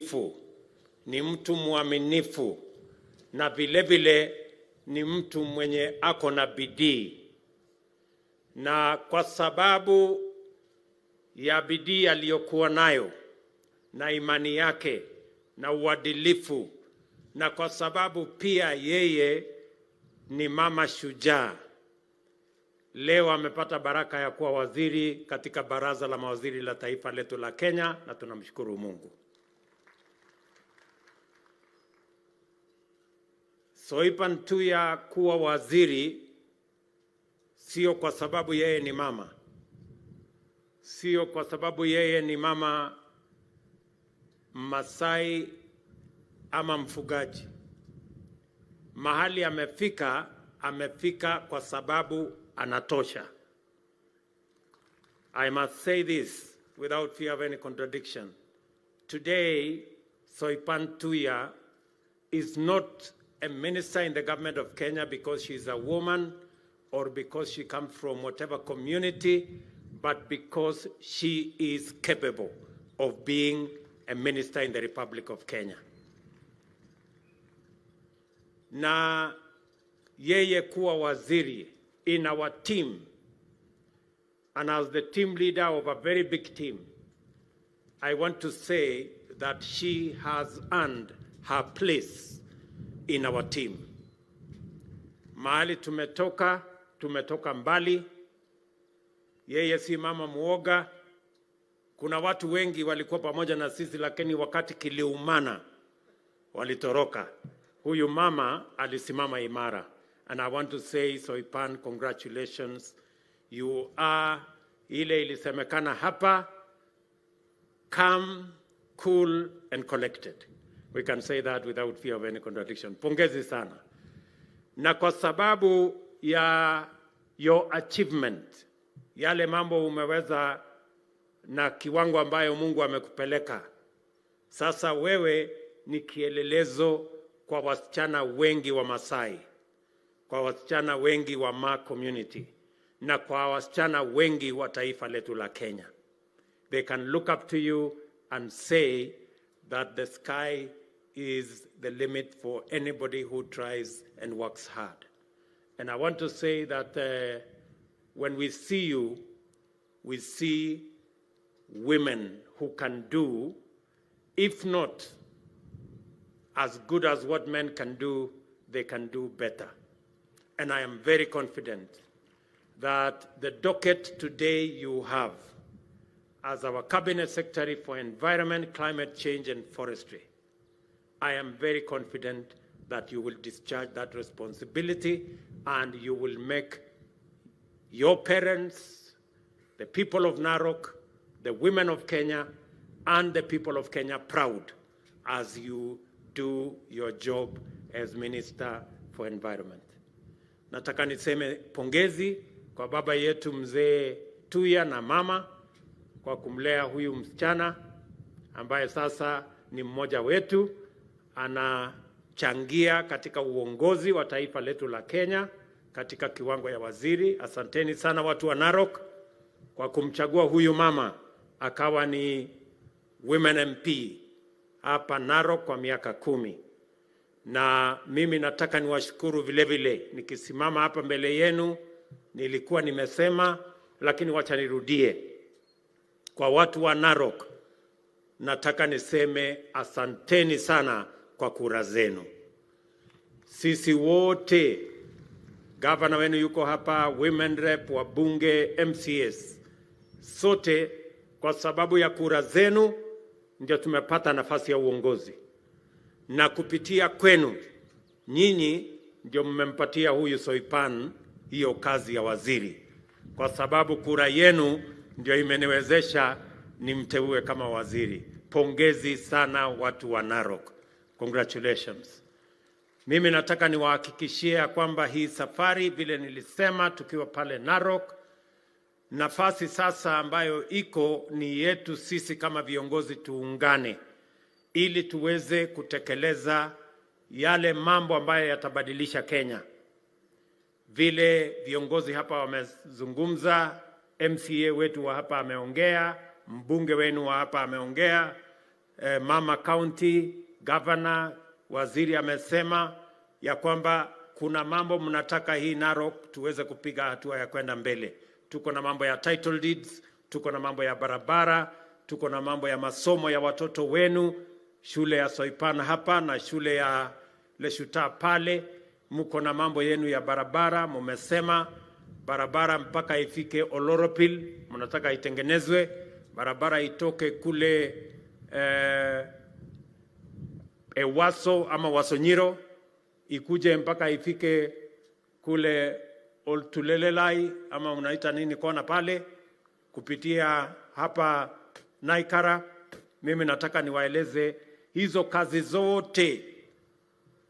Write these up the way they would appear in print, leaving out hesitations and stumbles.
Mwadilifu, ni mtu mwaminifu na vile vile ni mtu mwenye ako na bidii, na kwa sababu ya bidii aliyokuwa nayo na imani yake na uadilifu, na kwa sababu pia yeye ni mama shujaa, leo amepata baraka ya kuwa waziri katika baraza la mawaziri la taifa letu la Kenya, na tunamshukuru Mungu. Soipan Tuya kuwa waziri sio kwa sababu yeye ni mama, sio kwa sababu yeye ni mama Masai ama mfugaji. Mahali amefika, amefika kwa sababu anatosha. I must say this without fear of any contradiction. Today, Soipan Tuya is not a minister in the government of Kenya because she's a woman or because she comes from whatever community, but because she is capable of being a minister in the Republic of Kenya. Na yeye kuwa waziri in our team, and as the team leader of a very big team, I want to say that she has earned her place in our team. Mahali tumetoka, tumetoka mbali. Yeye si mama muoga. Kuna watu wengi walikuwa pamoja na sisi, lakini wakati kiliumana walitoroka. Huyu mama alisimama imara. And I want to say, Soipan, congratulations. You are, ile ilisemekana hapa, calm, cool and collected. We can say that without fear of any contradiction. Pongezi sana. Na kwa sababu ya your achievement, yale mambo umeweza na kiwango ambayo Mungu amekupeleka, sasa wewe ni kielelezo kwa wasichana wengi wa Masai, kwa wasichana wengi wa Ma community na kwa wasichana wengi wa taifa letu la Kenya. They can look up to you and say that the sky is the limit for anybody who tries and works hard. And I want to say that when we see you, we see women who can do, if not as good as what men can do, they can do better. And I am very confident that the docket today you have as our Cabinet Secretary for Environment, Climate Change and Forestry, I am very confident that you will discharge that responsibility and you will make your parents, the people of Narok, the women of Kenya, and the people of Kenya proud as you do your job as Minister for Environment. Nataka niseme pongezi kwa baba yetu mzee Tuya na mama kwa kumlea huyu msichana ambaye sasa ni mmoja wetu, anachangia katika uongozi wa taifa letu la Kenya katika kiwango ya waziri. Asanteni sana watu wa Narok kwa kumchagua huyu mama akawa ni Women MP hapa Narok kwa miaka 10. Na mimi nataka niwashukuru vile vile, nikisimama hapa mbele yenu nilikuwa nimesema, lakini wacha nirudie. Kwa watu wa Narok nataka niseme asanteni sana kwa kura zenu. Sisi wote, gavana wenu yuko hapa, women rep, wabunge, MCS, sote kwa sababu ya kura zenu ndio tumepata nafasi ya uongozi. Na kupitia kwenu nyinyi ndio mmempatia huyu Soipan hiyo kazi ya waziri, kwa sababu kura yenu ndio imeniwezesha nimteue kama waziri. Pongezi sana watu wa Narok. Congratulations. Mimi nataka niwahakikishie kwamba hii safari, vile nilisema tukiwa pale Narok, nafasi sasa ambayo iko ni yetu sisi kama viongozi tuungane ili tuweze kutekeleza yale mambo ambayo yatabadilisha Kenya. Vile viongozi hapa wamezungumza, MCA wetu wa hapa ameongea, mbunge wenu wa hapa ameongea, Mama County, Governor, waziri amesema ya kwamba kuna mambo mnataka hii Narok tuweze kupiga hatua ya kwenda mbele. Tuko na mambo ya title deeds, tuko na mambo ya barabara, tuko na mambo ya masomo ya watoto wenu, shule ya Soipan hapa na shule ya Leshuta pale. Mko na mambo yenu ya barabara, mumesema barabara mpaka ifike Oloropil, mnataka itengenezwe, barabara itoke kule Ewaso ama Wasonyiro ikuje mpaka ifike kule Oltulelelai ama unaita nini kona pale, kupitia hapa Naikara. Mimi nataka niwaeleze hizo kazi zote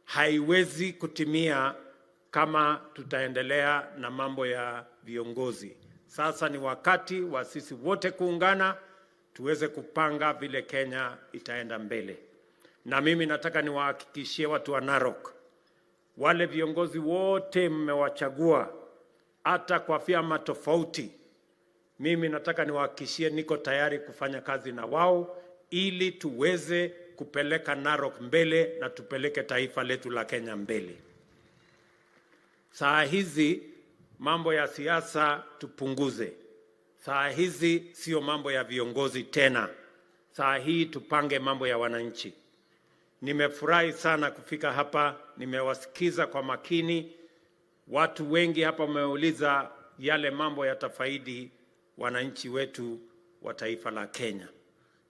haiwezi kutimia kama tutaendelea na mambo ya viongozi. Sasa ni wakati wa sisi wote kuungana tuweze kupanga vile Kenya itaenda mbele. Na mimi nataka niwahakikishie watu wa Narok, wale viongozi wote mmewachagua hata kwa vyama tofauti, mimi nataka niwahakikishie niko tayari kufanya kazi na wao ili tuweze kupeleka Narok mbele na tupeleke taifa letu la Kenya mbele. Saa hizi mambo ya siasa tupunguze. Saa hizi sio mambo ya viongozi tena. Saa hii tupange mambo ya wananchi. Nimefurahi sana kufika hapa, nimewasikiza kwa makini. Watu wengi hapa wameuliza yale mambo yatafaidi wananchi wetu wa taifa la Kenya.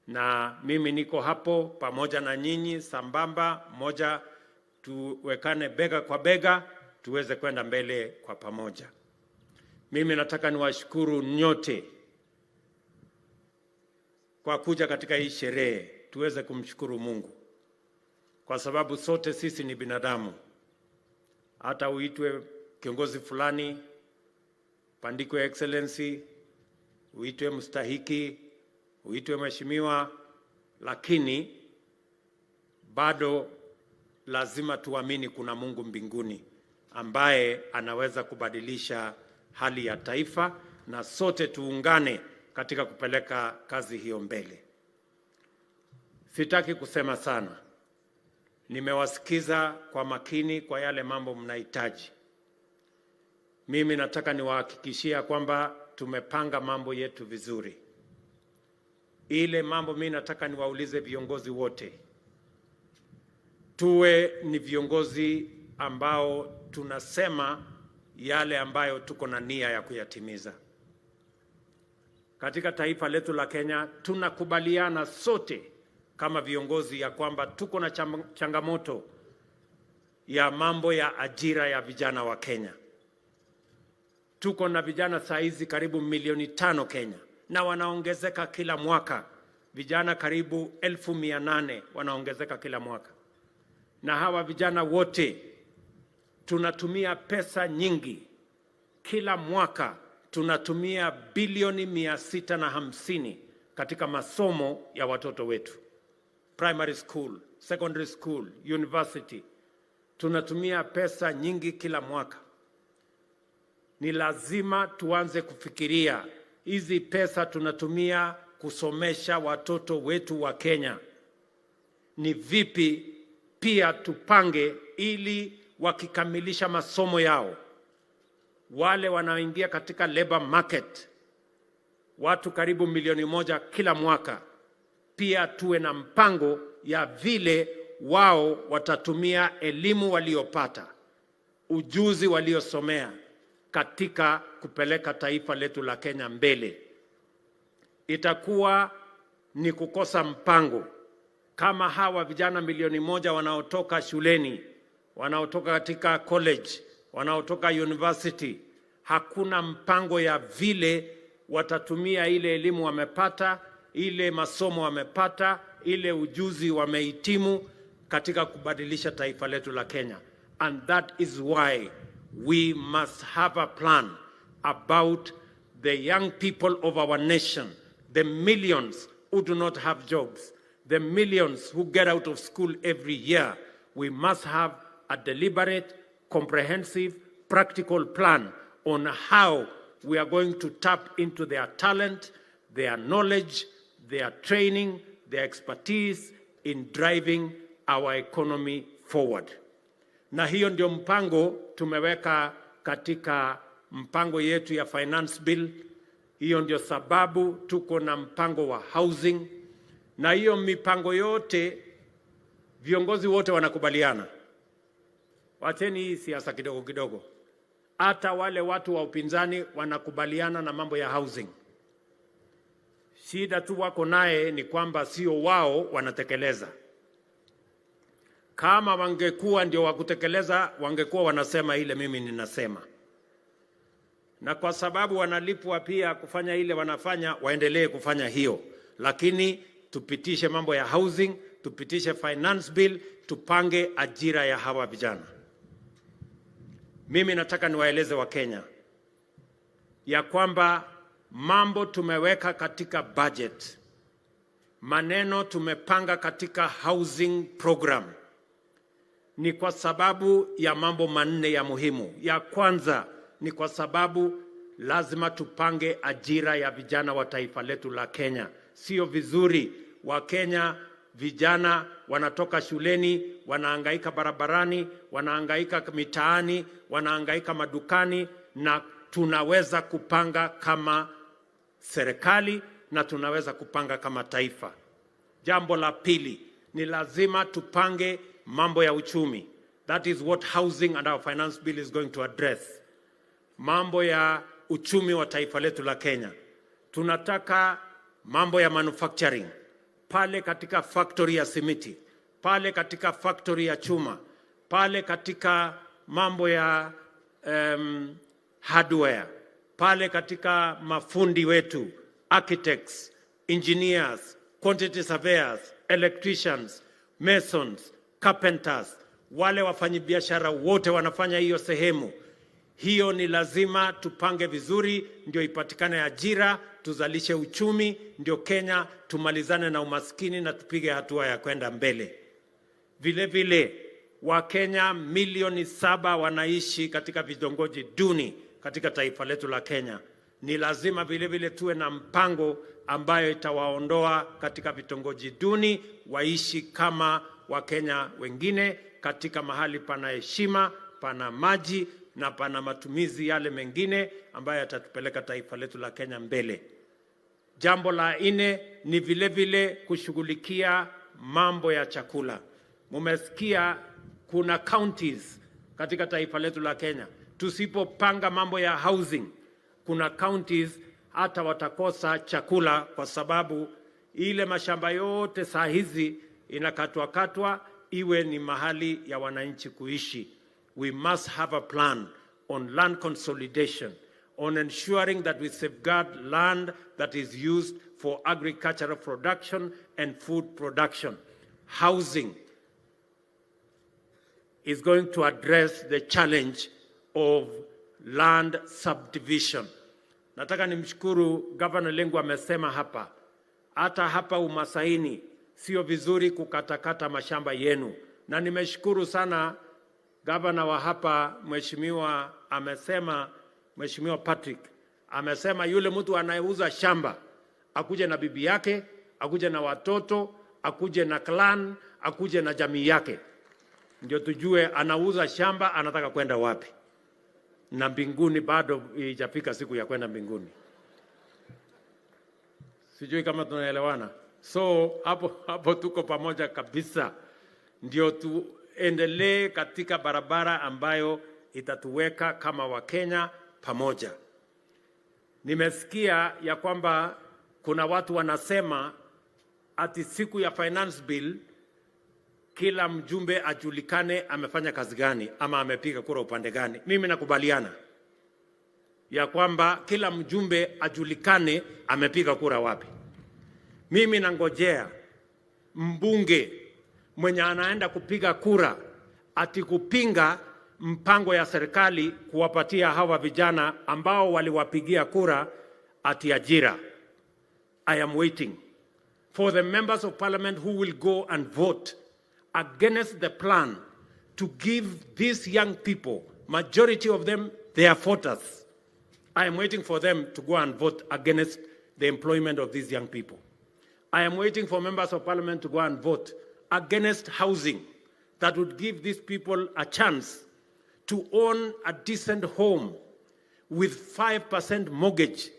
Na mimi niko hapo pamoja na nyinyi sambamba, moja tuwekane bega kwa bega tuweze kwenda mbele kwa pamoja. Mimi nataka niwashukuru nyote kwa kuja katika hii sherehe, tuweze kumshukuru Mungu. Kwa sababu sote sisi ni binadamu. Hata uitwe kiongozi fulani, pandikwe excellency, uitwe mstahiki, uitwe mheshimiwa, lakini bado lazima tuamini kuna Mungu mbinguni ambaye anaweza kubadilisha hali ya taifa, na sote tuungane katika kupeleka kazi hiyo mbele. Sitaki kusema sana. Nimewasikiza kwa makini kwa yale mambo mnahitaji. Mimi nataka niwahakikishia kwamba tumepanga mambo yetu vizuri. Ile mambo mimi nataka niwaulize viongozi wote, tuwe ni viongozi ambao tunasema yale ambayo tuko na nia ya kuyatimiza. Katika taifa letu la Kenya tunakubaliana sote kama viongozi ya kwamba tuko na changamoto ya mambo ya ajira ya vijana wa Kenya. Tuko na vijana saizi karibu milioni 5 Kenya, na wanaongezeka kila mwaka. Vijana karibu 800,000 wanaongezeka kila mwaka. Na hawa vijana wote tunatumia pesa nyingi. Kila mwaka tunatumia bilioni 650 katika masomo ya watoto wetu. Primary school, secondary school, university. Tunatumia pesa nyingi kila mwaka. Ni lazima tuanze kufikiria hizi pesa tunatumia kusomesha watoto wetu wa Kenya. Ni vipi pia tupange ili wakikamilisha masomo yao, wale wanaoingia katika labor market, watu karibu milioni 1 kila mwaka, pia tuwe na mpango ya vile wao watatumia elimu waliopata, ujuzi waliosomea katika kupeleka taifa letu la Kenya mbele. Itakuwa ni kukosa mpango kama hawa vijana milioni 1 wanaotoka shuleni, wanaotoka katika college, wanaotoka university, hakuna mpango ya vile watatumia ile elimu wamepata, ile masomo wamepata, ile ujuzi wamehitimu katika kubadilisha taifa letu la Kenya. And that is why we must have a plan about the young people of our nation, the millions who do not have jobs, the millions who get out of school every year. We must have a deliberate, comprehensive, practical plan on how we are going to tap into their talent, their knowledge, their training, their expertise in driving our economy forward. Na hiyo ndio mpango tumeweka katika mpango yetu ya finance bill. Hiyo ndio sababu tuko na mpango wa housing, na hiyo mipango yote viongozi wote wanakubaliana. Wacheni hii siasa kidogo kidogo. Hata wale watu wa upinzani wanakubaliana na mambo ya housing. Shida tu wako naye ni kwamba sio wao wanatekeleza. Kama wangekuwa ndio wa kutekeleza, wangekuwa wanasema ile mimi ninasema, na kwa sababu wanalipwa pia kufanya ile wanafanya, waendelee kufanya hiyo, lakini tupitishe mambo ya housing, tupitishe finance bill, tupange ajira ya hawa vijana. Mimi nataka niwaeleze Wakenya ya kwamba mambo tumeweka katika budget, maneno tumepanga katika housing program ni kwa sababu ya mambo manne ya muhimu. Ya kwanza ni kwa sababu lazima tupange ajira ya vijana wa taifa letu la Kenya. Sio vizuri Wakenya vijana wanatoka shuleni, wanahangaika barabarani, wanahangaika mitaani, wanahangaika madukani, na tunaweza kupanga kama serikali na tunaweza kupanga kama taifa. Jambo la pili ni lazima tupange mambo ya uchumi. That is what housing and our finance bill is going to address. Mambo ya uchumi wa taifa letu la Kenya. Tunataka mambo ya manufacturing pale katika factory ya simiti, pale katika factory ya chuma, pale katika mambo ya hardware, pale katika mafundi wetu, architects, engineers, quantity surveyors, electricians, masons, carpenters, wale wafanyabiashara wote wanafanya hiyo sehemu. Hiyo ni lazima tupange vizuri, ndio ipatikane ajira, tuzalishe uchumi, ndio Kenya tumalizane na umaskini na tupige hatua ya kwenda mbele. Vile vile Wakenya milioni 7 wanaishi katika vitongoji duni katika taifa letu la Kenya. Ni lazima vile vile tuwe na mpango ambayo itawaondoa katika vitongoji duni, waishi kama Wakenya wengine katika mahali pana heshima, pana maji na pana matumizi yale mengine ambayo yatatupeleka taifa letu la Kenya mbele. Jambo la nne ni vile vile kushughulikia mambo ya chakula. Mumesikia kuna counties katika taifa letu la Kenya. Tusipopanga mambo ya housing, kuna counties hata watakosa chakula kwa sababu ile mashamba yote saa hizi inakatwa katwa iwe ni mahali ya wananchi kuishi. We must have a plan on land consolidation, on ensuring that we safeguard land that is used for agricultural production and food production. Housing is going to address the challenge of land subdivision. Nataka nimshukuru Governor Lenku amesema hapa, hata hapa Umasaini sio vizuri kukatakata mashamba yenu, na nimeshukuru sana gavana wa hapa mheshimiwa amesema, Mheshimiwa Patrick amesema yule mtu anayeuza shamba akuje na bibi yake, akuje na watoto, akuje na clan, akuje na jamii yake, ndio tujue anauza shamba anataka kwenda wapi, na mbinguni bado ijafika siku ya kwenda mbinguni. Sijui kama tunaelewana. So hapo hapo tuko pamoja kabisa, ndio tuendelee katika barabara ambayo itatuweka kama Wakenya pamoja. Nimesikia ya kwamba kuna watu wanasema ati siku ya finance bill kila mjumbe ajulikane amefanya kazi gani ama amepiga kura upande gani. Mimi nakubaliana ya kwamba kila mjumbe ajulikane amepiga kura wapi. Mimi nangojea mbunge mwenye anaenda kupiga kura ati kupinga mpango ya serikali kuwapatia hawa vijana ambao waliwapigia kura ati ajira. I am waiting for the members of parliament who will go and vote against the plan to give these young people, majority of them, their voters. I am waiting for them to go and vote against the employment of these young people. I am waiting for members of parliament to go and vote against housing that would give these people a chance to own a decent home with 5% mortgage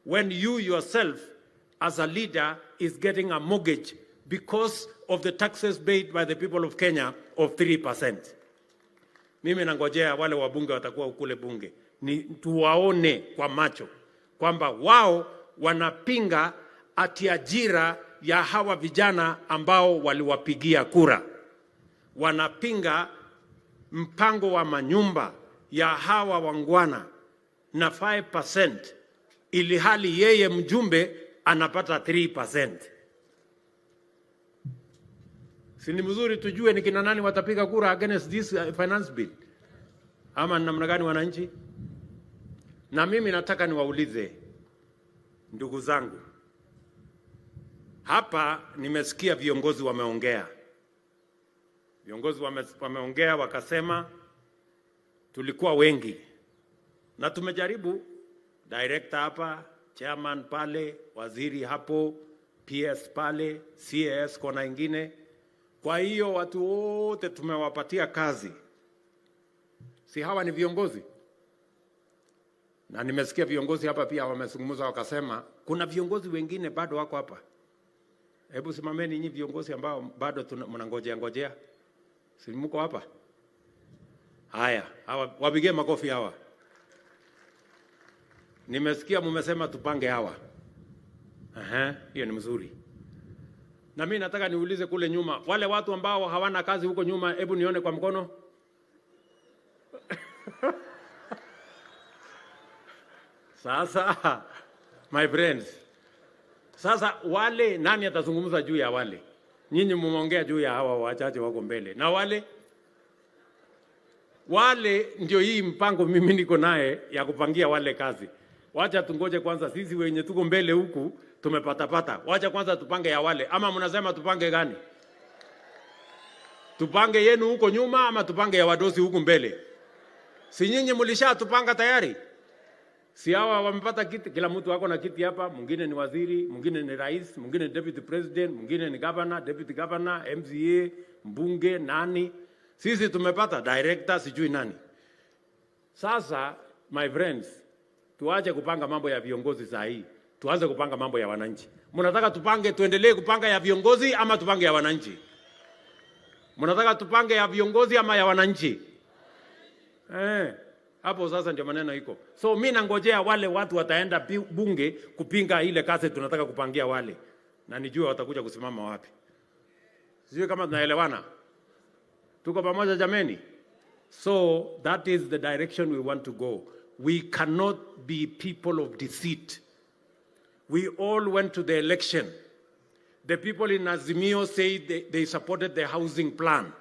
when you yourself as a leader is getting a mortgage because of the taxes paid by the people of Kenya of 3%. Mimi nangojea wale wabunge watakuwa kule bunge ni tuwaone kwa macho kwamba wao wanapinga ati ajira ya hawa vijana ambao waliwapigia kura, wanapinga mpango wa manyumba ya hawa wangwana na 5%, ili hali yeye mjumbe anapata 3%. Si ni mzuri tujue ni kina nani watapiga kura against this finance bill, ama ni namna gani wananchi? Na mimi nataka niwaulize ndugu zangu, hapa nimesikia viongozi wameongea, viongozi wameongea wakasema tulikuwa wengi na tumejaribu, director hapa, chairman pale, waziri hapo, PS pale, CAS kona ingine. Kwa hiyo watu wote tumewapatia kazi, si hawa ni viongozi? Na nimesikia viongozi hapa pia wamezungumza wakasema kuna viongozi wengine bado wako hapa. Hebu simameni nyinyi viongozi ambao bado mnangojea ngojea, si mko hapa? Haya, hawa wapigie makofi hawa. Nimesikia mumesema tupange hawa. Aha, hiyo ni mzuri. Na mimi nataka niulize kule nyuma, wale watu ambao hawana kazi huko nyuma, hebu nione kwa mkono. Sasa, my friends, sasa wale nani atazungumza juu ya wale? Nyinyi mumeongea juu ya hawa wachache wako mbele. Na wale wale ndio hii mpango mimi niko naye ya kupangia wale kazi. Wacha tungoje kwanza, sisi wenye tuko mbele huku tumepatapata. Wacha kwanza tupange ya wale. Ama mnasema tupange gani? Tupange yenu huko nyuma ama tupange ya wadosi huku mbele? Si nyinyi mlishatupanga tayari? Si hawa wamepata kiti, kila mtu wako na kiti hapa, mwingine ni waziri, mwingine ni rais, mwingine ni deputy president, mwingine ni governor, deputy governor, MCA, mbunge, nani. Sisi tumepata director, sijui nani. Sasa my friends, tuache kupanga mambo ya viongozi saa hii, tuanze kupanga mambo ya wananchi. Mnataka tupange, tuendelee kupanga ya viongozi ama tupange ya wananchi? Mnataka tupange ya viongozi ama ya wananchi? Hapo sasa ndio maneno iko. So mimi nangojea wale watu wataenda bunge kupinga ile kazi tunataka kupangia wale, na nijue watakuja kusimama wapi. Sijui kama tunaelewana. Tuko pamoja jameni? So that is the direction we want to go. We cannot be people of deceit. We all went to the election. The people in Azimio say they supported the housing plan.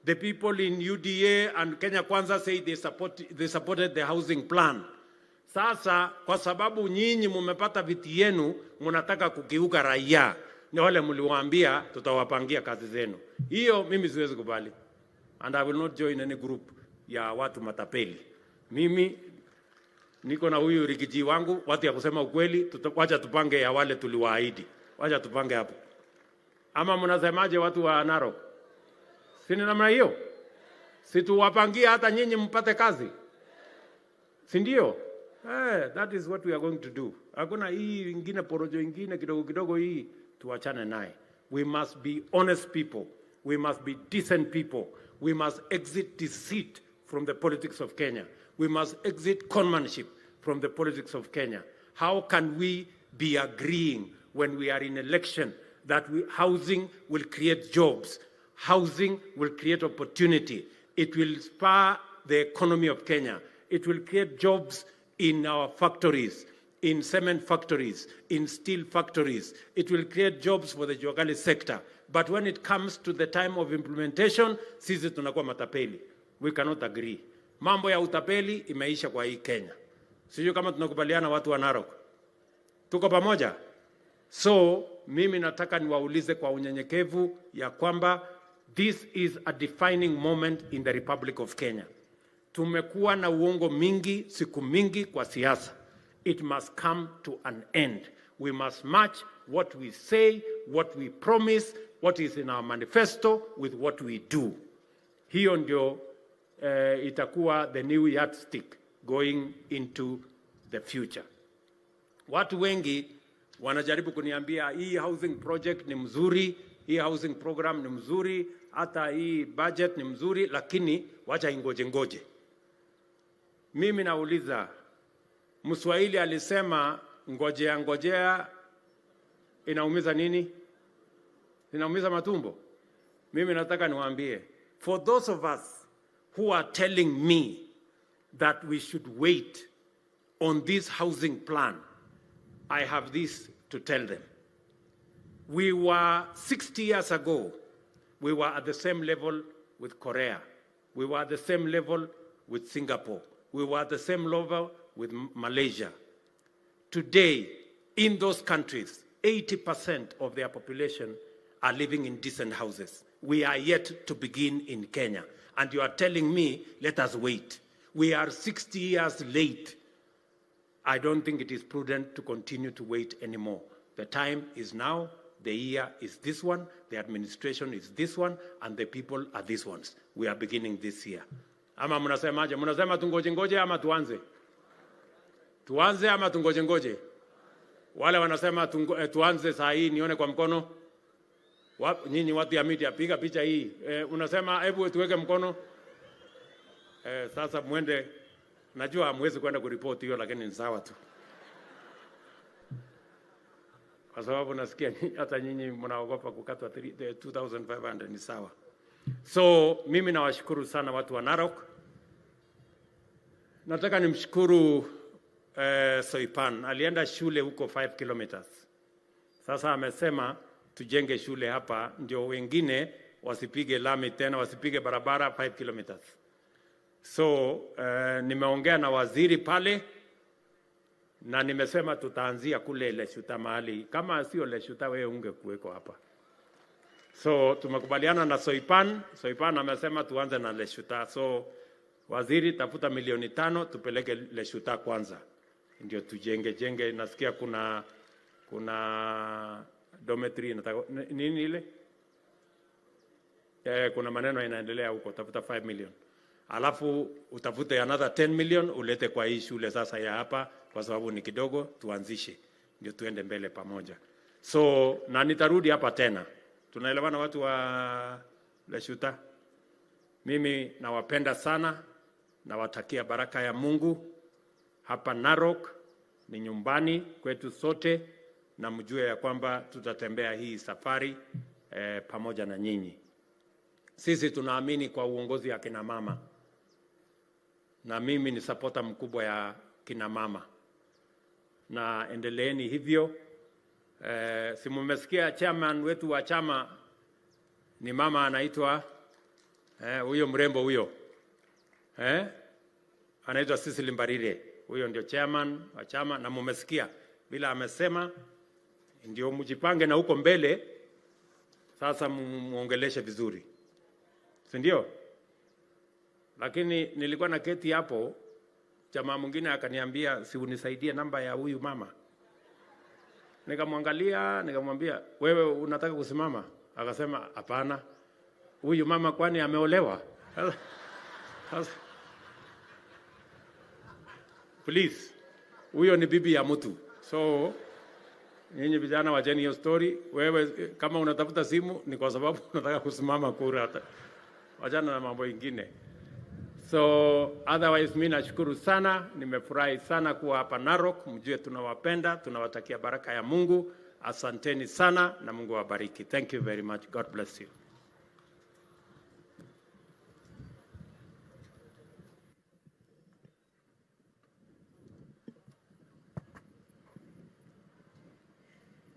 The people in UDA and Kenya Kwanza say they supported the housing plan. Sasa, kwa sababu nyinyi mumepata viti yenu, mnataka kukiuka raia. Ni wale mliwaambia tutawapangia kazi zenu. Hiyo mimi siwezi kubali. And I will not join any group ya watu matapeli. Mimi niko na huyu Rigiji wangu, watu ya kusema ukweli, wacha tupange ya wale tuliwaahidi. Wacha tupange hapo. Ama mnasemaje watu wa Narok? Si ni namna hiyo? Si tuwapangie hata nyinyi mpate kazi? Si ndio? That is what we are going to do. Hakuna hii ingine porojo ingine kidogo kidogo hii tuachane naye. We must be honest people. We must be decent people. We must exit deceit from the politics of Kenya. We must exit conmanship from the politics of Kenya. How can we be agreeing when we are in election that housing will create jobs? Housing will create opportunity. It will spur the economy of Kenya. It will create jobs in our factories, in cement factories, in steel factories. It will create jobs for the Juakali sector. But when it comes to the time of implementation, sisi tunakuwa matapeli. We cannot agree. Mambo ya utapeli imeisha kwa hii Kenya. Sijui kama tunakubaliana watu wa Narok. Tuko pamoja? So, mimi nataka niwaulize kwa unyenyekevu ya kwamba this is a defining moment in the Republic of Kenya. Tumekuwa na uongo mingi, siku mingi kwa siasa. It must come to an end. We must match what we say what we promise, what is in our manifesto with what we do. Hiyo ndio itakuwa the new yardstick going into the future. Watu wengi wanajaribu kuniambia hii housing project ni mzuri, hii housing program ni mzuri, hata hii budget ni mzuri, lakini wacha ingoje ngoje. Mimi nauliza, Mswahili alisema ngojea ngojea inaumiza nini? Inaumiza matumbo. Mimi nataka niwaambie, for those of us who are telling me that we should wait on this housing plan, I have this to tell them. We were 60 years ago, we were at the same level with Korea. We were at the same level with Singapore. We were at the same level with Malaysia. Today, in those countries, 80% of their population are living in decent houses. We are yet to begin in Kenya. And you are telling me, let us wait. We are 60 years late. I don't think it is prudent to continue to wait anymore. The time is now, the year is this one, the administration is this one, and the people are these ones. We are beginning this year. Ama mnasemaje? Mnasema tungoje ngoje ama tuanze? Tuanze ama tungoje ngoje? Wale wanasema tuanze saa hii, nione kwa mkono. Nyinyi watu ya media, piga picha hii. Unasema hebu tuweke mkono. Sasa muende, najua hamwezi kwenda kuripoti hiyo, lakini ni sawa tu. Kwa sababu nasikia hata nyinyi mnaogopa kukatwa 2500, ni sawa. So mimi nawashukuru sana watu wa Narok. Nataka nimshukuru Soipan. Alienda shule huko 5 kilometers. Sasa amesema tujenge shule hapa ndio wengine wasipige lami tena, wasipige barabara 5 kilometers. So nimeongea na waziri pale na nimesema tutaanzia kule Leshuta mahali. Kama sio Leshuta wewe ungekuweko hapa. So tumekubaliana na Soipan. Soipan amesema tuanze na Leshuta. So waziri, tafuta milioni 5 tupeleke Leshuta kwanza. Ndio tujenge jenge. Nasikia kuna dormitory inataka nini ile? Kuna maneno inaendelea huko, tafuta 5 million. Alafu utafute another 10 million ulete kwa hii shule sasa ya hapa, kwa sababu ni kidogo, tuanzishe ndio tuende mbele pamoja. So na nitarudi hapa tena. Tunaelewana watu wa Leshuta? Mimi nawapenda sana, nawatakia baraka ya Mungu. Hapa Narok ni nyumbani kwetu sote, na mjue ya kwamba tutatembea hii safari pamoja na nyinyi. Sisi tunaamini kwa uongozi ya kina mama, na mimi ni supporter mkubwa ya kina mama, na endeleeni hivyo. Si mmesikia chairman wetu wa chama ni mama anaitwa huyo mrembo huyo, anaitwa Cecily Mbarire. Huyo ndio chairman wa chama, na mmesikia bila amesema, ndio mjipange na huko mbele sasa muongeleshe vizuri, si ndio? Lakini nilikuwa na keti hapo, jamaa mwingine akaniambia si unisaidie namba ya huyu mama. Nikamwangalia, nikamwambia wewe unataka kusimama? Akasema hapana. Huyu mama kwani ameolewa? Please, huyo ni bibi ya mtu. So nyinyi vijana wacheni hiyo story. Wewe kama unatafuta simu ni kwa sababu unataka kusimama kura. Wachana na mambo ingine. So otherwise mimi nashukuru sana, nimefurahi sana kuwa hapa Narok. Mjue tunawapenda, tunawatakia baraka ya Mungu. Asanteni sana na Mungu awabariki. Thank you very much. God bless you.